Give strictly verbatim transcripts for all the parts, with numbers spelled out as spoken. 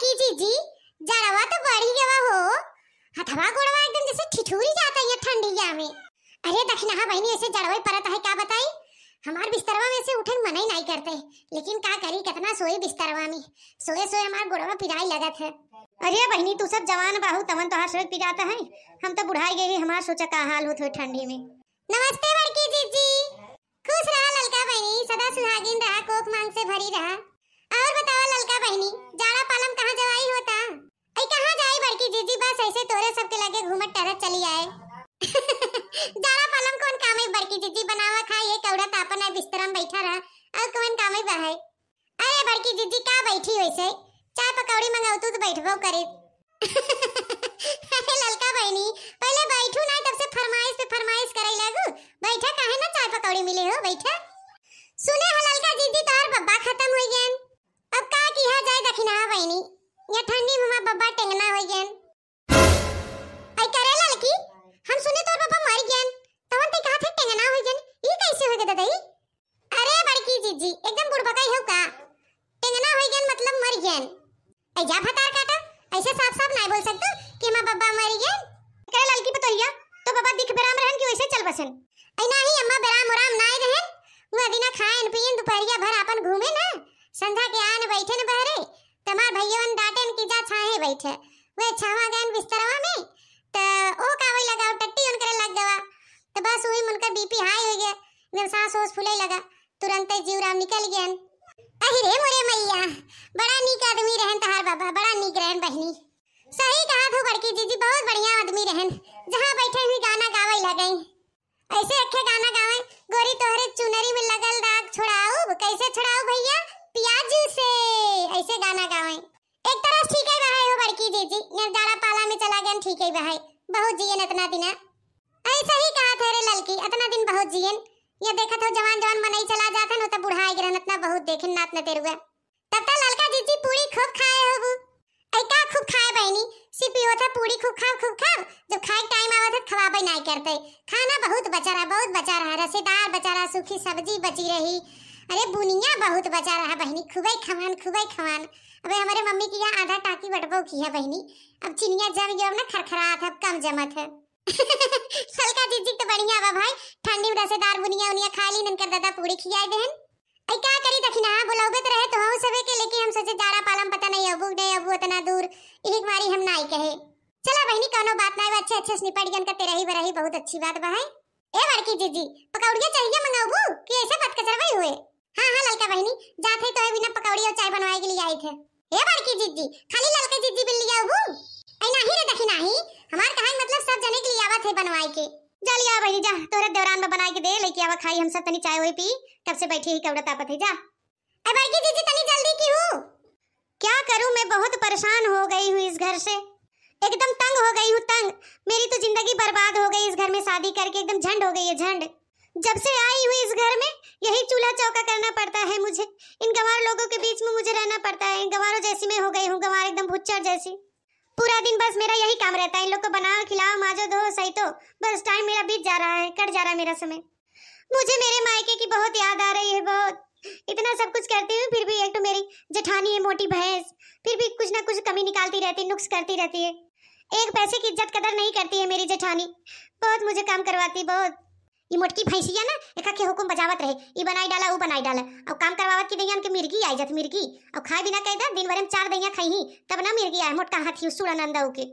बड़की जीजी, जड़वा तो बढ़ी गवा हो, हथवा गोड़वा एकदम जैसे ठिठुरी जाता है ठंडिया में। अरे दखिनहा बहिनी, ऐसे जड़वे परत है, का बताई, हमार बिस्तरवा में से उठे के मन ही नहीं करते, लेकिन का करी, कितना सोई बिस्तरवा में, सोए सोए हमार गोड़वा पिराई लगत है। अरे बहिनी, तू सब जवान बाहू, तवन तोहार शरीर पिराता है, हम तो बुढ़ाई गए ही, हमार सोचा का हाल होत हो ठंडी में। नमस्ते बड़की जीजी। खुश रहा ललका बहिनी, सदा सुहागिन रहा, कोख मांग से भरी रहा। और बतावा ललका बहिनी, जाड़ा पालम कहाँ जवाई होता? ऐ कहाँ जाई बड़की जीजी, बस ऐसे तोरे सबके लगे घूमत टहरत चली आए। जाड़ा पालम कौन काम है बड़की जीजी, बनावा खाए, एक औरत आपन है बिस्तर में बैठा रहा, और कौन काम है बा है? अरे बड़की जीजी का बैठी वैसे, चाय पकौड़ी मंगाऊ तू तो बैठबो करे। अरे ललका बहिनी, पहले बैठू ना, तब से फरमाइश पे फरमाइश करे लगू। बैठा काहे ना, चाय पकौड़ी मिले हो, बैठा। सुने हो ललका जीजी, तोहर बब्बा खत्म हो गए, अब का किहा जाए दखिनहा बहिनी, ये ठंडी में हमार बब्बा टेंगना हो गए। आई करे ललकी, हम सुने तोर पापा मर गयन, तवन ते कहा थे टेंगना हो गयन, ई कैसे हो गए ददई? अरे बड़की जीजी, एकदम बुड़बकाई हो का? टेंगना हो गयन मतलब मर गयन। ऐ जा भतार काटा, ऐसे साफ साफ नहीं बोल सकतू कि हमार बब्बा मर गयन। करे ललकी पतोहिया, तो बाबा दिख बेराम रहन कि वैसे चल बसन? ऐ नाही अम्मा, बेराम उराम नाय रहन, वो दिना खाएन पियन, दोपहरिया भर आपन घूमे ना, संझा के आन बैठे न बहरे, तमार भैयवन डांटेन कि जा छाहे बैठे, वे छावा गयन बिस्तरवा में, त ओ कावे लगा, टट्टी उनकरे लग गवा, त बस वही उनकर बीपी हाई हो गया, एकदम सांस ओस फूले लगा, तुरंते जीव राम निकल गयन। अहि रे मोरे मैया, बड़ा नीक आदमी रहन तहार बाबा, बड़ा नीक रहन बहिनी। सही कहा थू बड़की जीजी, बहुत बढ़िया आदमी रहन, जहाँ बैठे हुई गाना गावे लगे। ऐसे अखे गाना गावे, गोरी तोहरे चुनरी में लगल दाग छोड़ाऊब, कैसे छोड़ाऊब भैया? पियाजू से। ऐसे गाना गावे। एक तरह से ठीक है बहाई हो बड़की जीजी, ये जाड़ा पाला में चला गए ठीक है बहाई, बहुत जियन इतना दिन। ऐसा ही कहा थे रे ललकी, इतना दिन बहुत जियन। ये देखत हो जवान जवान मनई चला जात है न, तो बुढ़ाए गिरन इतना बहुत देखे नात न तेरुआ। तब तो ललका जीजी पूरी खूब खाए होबू। ऐ का खूब खाए बहिनी, सिर्फ यो था पूरी खूब खाब, खूब खाब, जब खाए टाइम आवत है खवाबे नाय करते। खाना बहुत बचा रहा, बहुत बचा रहा, रसेदार बचा रहा, सूखी सब्जी बची रही। अरे बुनिया बहुत बचा रहा बहिनी, खूबे खवान, खूबे खवान। अबे हमारे मम्मी की यहाँ आधा टाकी बटबो की है बहिनी, अब चिनिया जम गयो, अब ना खरखरात है, अब कम जमत है। ललका जीजी तो बढ़िया बा भाई, ठंडी में रसेदार बुनिया उनिया खा ली, इनकर दादा पूरी खियाए देहन। ऐ का करी दखिना, बुलौबे तो रहे तो हम सबे के, लेकिन हम सोचे जाड़ा पालम पता नहीं अबू नहीं अबू इतना दूर, यही मारी हम नाई कहे। चला बहिनी, कौनो बात नाई, अच्छे अच्छे से निपट गन का तेरा ही बरही, बहुत अच्छी बात बा है। ए बड़की जीजी, पकौड़िया चाहिए मंगाऊबू कि ऐसे बात कचरवाई हुए? हाँ हाँ ललका बहिनी, जात है तो है बिना पकौड़ी और चाय बनवाए के लिए आई थे। ए बड़की जीजी, खाली ललका जीजी बिन लिया हूँ? ऐ नाही रे दखी नाही, हमार कहाई मतलब सब जने के लिए आवत है बनवाए के। जा लिया बहिनी जा, तोहरे देवरान बा बनाए के दे, लेके आवा खाई हम सब तनी चाय वही पी, कब से बैठी ही कौड़ा तापत है जा। ए बड़की जीजी तनी जल्दी की हूँ। क्या करूँ मैं, बहुत परेशान हो गई हूँ इस घर से, एकदम तंग हो गई हूँ तंग। मेरी तो जिंदगी बर्बाद हो गई इस घर में शादी करके, एकदम झंड हो गई है झंड। जब से आई हूँ इस घर में यही चूल्हा चौका करना पड़ता है मुझे, इन गंवार लोगों के बीच में मुझे रहना पड़ता है। इन गंवारों जैसी मैं हो गई हूँ, गंवार एकदम भुच्चड़ जैसी। पूरा दिन बस मेरा यही काम रहता है, इन लोग को बनाओ, खिलाओ, माजो, धो, सही तो बस टाइम मेरा बीत जा रहा है, कट जा रहा है मेरा समय। मुझे मेरे मायके की बहुत याद आ रही है, बहुत। इतना सब कुछ करती हूँ फिर भी एक तो मेरी जेठानी है मोटी भैंस, फिर भी कुछ ना कुछ कमी निकालती रहती है, नुक्स करती रहती है। एक पैसे की इज्जत कदर नहीं करती है मेरी जेठानी। बहुत मुझे काम करवाती, बहुत। ई मोटकी भैंसिया ना एका के हुकुम बजावत रहे, ई बनाई डाला, ऊ बनाई डाला, और काम करवावत की दहिया उनके मिर्गी आई जात मिर्गी, और खाए बिना कह दे दिन भर में चार दहिया खाई ही, तब ना मिर्गी आए, मोटका हाथी सुड़ा नंदा के।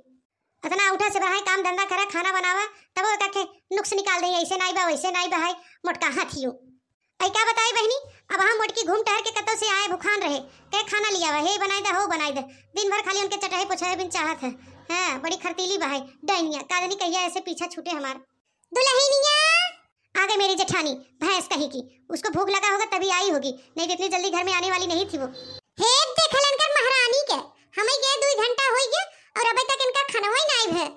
अतना उठा से बहाए काम धंधा करा, खाना बनावा, तब वो एका के नुक्स निकाल दे, ऐसे नाई बा, वैसे नाई बहाए, मोटका हाथी। ऐ का बताई बहिनी, अब हम मोटकी घूम टहर के कतौ से आए भुखान रहे, कहे खाना लियावा, हे बनाई दे, हो बनाई दे, दिन भर खाली उनके चटहे पोछहे बिन चाहत है। हाँ, बड़ी खरतीली बहाए, डैनिया, का जानी कहिया ऐसे पीछा छूटे हमार। दुल्हनिया! आ गई मेरी जेठानी, भैंस कहीं की। उसको भूख लगा होगा तभी आई होगी, नहीं तो इतनी जल्दी घर में आने वाली नहीं थी वो। हे देखलन कर महारानी के, हमें गए दो घंटा हो गया और अबे तक इनका खाना ही नहीं है।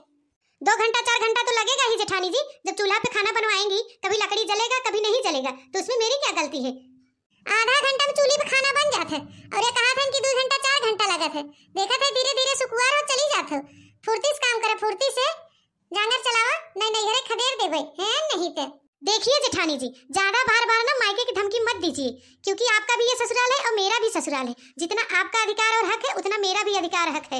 दो घंटा चार घंटा तो लगेगा ही जेठानी जी, जब चूल्हा पे खाना बनवाएंगी, कभी लकड़ी जलेगा कभी नहीं जलेगा, तो उसमें मेरी क्या गलती है? आधा घंटा में चूल्ही पे खाना बन जात है और ये कहा था कि दो घंटा चार घंटा लगत है। देखा था धीरे धीरे सुकुआर हो चली जात हो। फुर्ती से काम करे, फुर्ती से। जांगर चलावा, नहीं नैहरे खदेर देबे, हैं नहीं ते। देखिए जेठानी जी, ज्यादा बार बार ना मायके की धमकी मत दीजिए, क्योंकि आपका भी ये ससुराल है और मेरा भी ससुराल है। जितना आपका अधिकार और हक है इतना मेरा भी अधिकार हक है।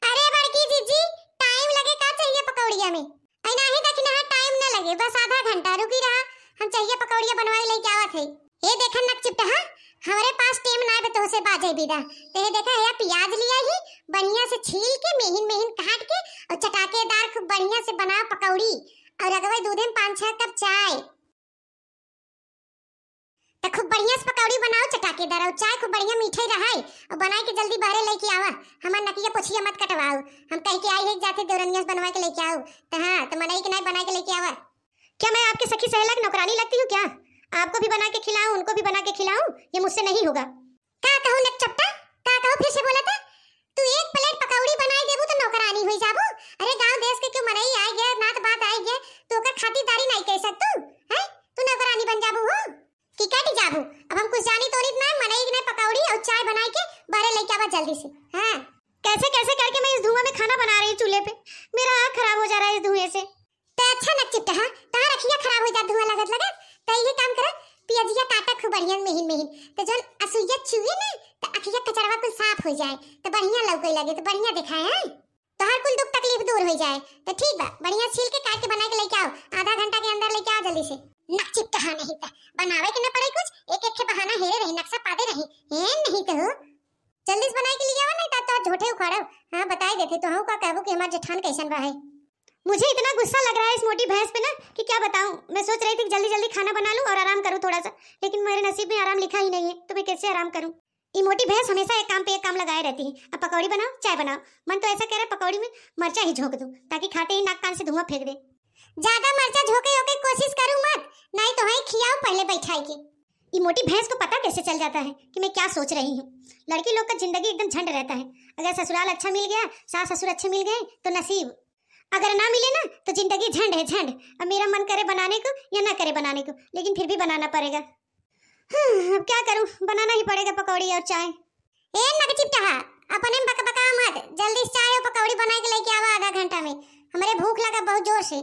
अरे बड़की जीजी, टाइम लगे का चाहिए पकौड़िया में? ऐ नाही देखी ना, टाइम न लगे, बस आधा घंटा रुकी रहा, हम चाहिए पकौड़िया बनवाई लेके आवत है। ए देखा नकचिपटहा, हमरे पास टेम नाय बा तोहसे बाजे बिदा। तो ये देखा, ये प्याज लिया ही, बढ़िया से छील के, मेहिन मेहिन काट के और चटाकेदार खूब बढ़िया से बनाओ पकौड़ी और रगवे दूधे में पाँच छह कप चाय। तो खूब बढ़िया से पकौड़ी बनाओ चटाकेदार और चाय खूब बढ़िया मीठे रहे और बनाए के जल्दी बहरे लेके आवा। हमार नकिया पोछिया मत कटवाओ, हम कह के आई है जाते देवरनिया से बनवा के लेके आओ। तो हाँ, तो मनई के नाय बनाए के लेके आवा। क्या मैं आपके सखी सहेला की नौकरानी लगती हूँ क्या? आपको भी बना के खिलाऊं, उनको भी बना के खिलाऊं, ये मुझसे नहीं होगा। का कहू नकचपटा, का कहू, फिर से बोला था। तू एक प्लेट पकौड़ी बनाई देबू तो नौकरानी होई जाबू। अरे गांव देश के क्यों मनई आए गए, नात बात आए गए, तो ओकर खातिरदारी नहीं कर सकतू, हैं? तू नौकरानी बन जाबू हो कि कट जाबू? अब हम कुछ जानी तो नहीं ना, मनई के नहीं पकौड़ी और चाय बनाई के बाहरे लेके आवा जल्दी से। हाँ, कैसे कैसे करके मैं इस धुआं में खाना बना रही हूँ चूल्हे पे, मेरा आँख खराब हो जा रहा है इस धुएं से। तो अच्छा नकचिपटहा, तहार अखिया खराब हो जात धुआं लगत लगत, तो ये काम करा, पियजिया काटा खूब बढ़िया मेहिन मेहिन, तो जौन असुइया चुए ना, तो अखिया कचरवा कुल साफ हो जाए, तो बढ़िया लौके लगे, तो बढ़िया दिखाए हैं, तोहार कुल दुख तकलीफ दूर हो जाए। तो ठीक बा, बढ़िया छील के काट के बना के लेके आओ, आधा घंटा के अंदर लेके आओ जल्दी से। नकचिपटहा नहीं तो बनावे के न पड़े कुछ, एक एक के बहाना हेरे रही, नक्शा पादे रही, ए नहीं तो हो। जल्दी से बनाए के लिए आवा, नहीं तो, तो झूठे उखाड़ो। हाँ, बताई देते तो हम का कहबो कि हमार जेठान कैसन रहे। मुझे इतना गुस्सा लग रहा है इस मोटी भैंस पे ना कि क्या बताऊं। मैं सोच रही थी कि जल्दी जल्दी खाना बना लूं और आराम करूं थोड़ा सा, लेकिन मेरे नसीब में आराम लिखा ही नहीं है, तो मैं कैसे आराम करूं? ये मोटी भैंस हमेशा एक काम पे एक काम लगाए रहती है। अब पकौड़ी बनाओ, चाय बनाओ, मन तो ऐसा कह रहा है पकौड़ी में मरचा ही झोंक दूं ताकि खाते ही नाक कान से धुआं फेंक दे। ज्यादा मरचा झोंके ओके कोशिश करू मत, नहीं तो है खियाओ पहले बैठाई के। ये मोटी भैंस को पता कैसे चल जाता है कि मैं क्या सोच रही हूँ। लड़की लोग का जिंदगी एकदम झंड रहता है। अगर ससुराल अच्छा मिल गया, सास ससुर अच्छे मिल गए तो नसीब, अगर ना मिले ना तो जिंदगी झंड है झंड। अब मेरा मन करे बनाने को या ना करे बनाने को, लेकिन फिर भी बनाना पड़ेगा। हम्म, अब क्या करूं, बनाना ही पड़ेगा पकौड़ी और चाय। ए नकचिपटहा, अपने में बकबका मत, जल्दी से चाय और पकौड़ी बना के लेके आवा आधा घंटा में, हमरे भूख लगा बहुत जोर से।